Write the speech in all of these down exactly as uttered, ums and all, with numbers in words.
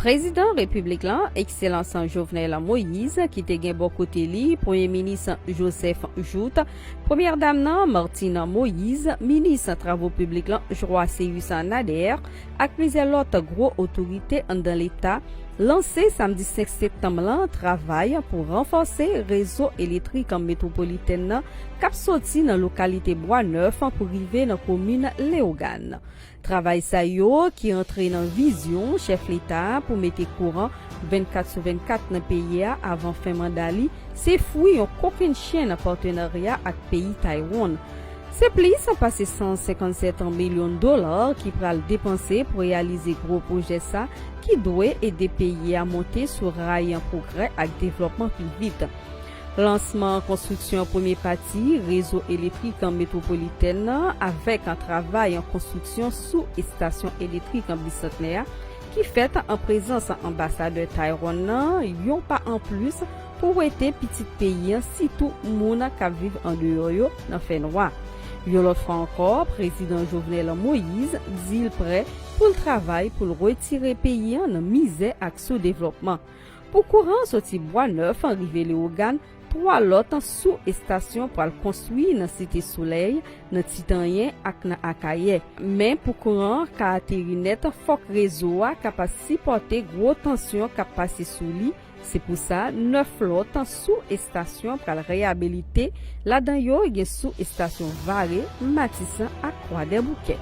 Prezidan Repiblik la, Ekselans Jovenel Moïse, ki te gen bò kote li Premye Minis Joseph Jouthe, Premyè Dam nan Martine Moïse, Minis Travo Piblik la Joaceus Nader, ak plizyè lòt gwo otorite anndan Leta, lanse samdi senk septanm lan travay pou ranfòse rezo elektrik metwopolitèn nan k ap soti nan lokalite Bwa Nèf pou rive nan komin Leyogàn. Travay sa yo, ki antre nan vizyon chèf Leta a pou mete kouran vennkat sou vennkat nan peyi a avan fen manda li, se fwi yon kokennchenn patnarya ak peyi Taiwan. Se plis pase san senkannsèt milyon dola ki pral depanse pou reyalize gwo pwojè sa, ki dwe ede peyi a monte sou ray pwogrè ak devlòpman pi vit. Lansman konstriksyon premye pati rezo elektrik metwopolitèn nan avèk travay konstriksyon sou estasyon elektrik Bisantnè a, ki fèt an prezans anbasadè Taiwan nan, yon pa anplis pou wete pitit peyi an, sitou moun k ap viv andeyò yo, nan fènwa. Yon lòt fwa ankò, Prezidan Jovenel Moïse di l prè pou l travay pou l retire peyi an nan mizè ak soudevlòpman. Pou kouran soti Bwa Nèf rive Leyogàn, twa lòt sou estasyon pral konstwi nan Site Solèy, nan Titanyen ak nan Akayè. Men pou kouran ka ateri nèt, fòk rezo a kapab sipòte gwo tansyon k ap pase sou li. Se pou sa, nèf lòt sou estasyon pral reyabilite, ladan yo gen sou estasyon Vare, Matisan ak Kwadèboukè.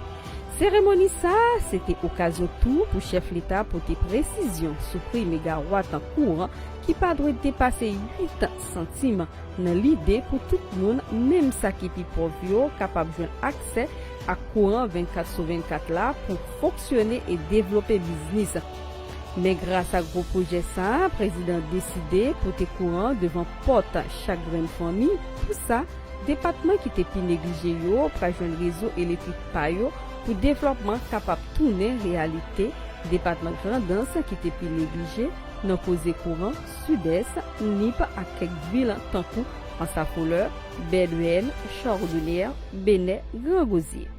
Seremoni sa a, se te okazyon tou pou chèf Leta pote presizyon sou pri megawat kouran ki pa dwe depase uit santim, nan lide pou tout moun, menm sa ki pi pòv yo, kapab jwenn aksè ak kouran vennkat sou vennkat la pou fonksyone e devlope biznis. Men gras ak gwo pwojè sa a, prezidan deside pote kouran devan pòt chak grenn fanmi. Pou sa, depatman ki te pi neglije yo pral jwenn rezo elektrik pa yo pou devlòpman kapab tounen reyalite. Depatman Grandans ki te pi neglije nan koze kouran, Sidès, Nip ak kèk vil tankou Anse à Fleurs, Bèdwèn, Chòdonyè, Benè, Gran Gozye.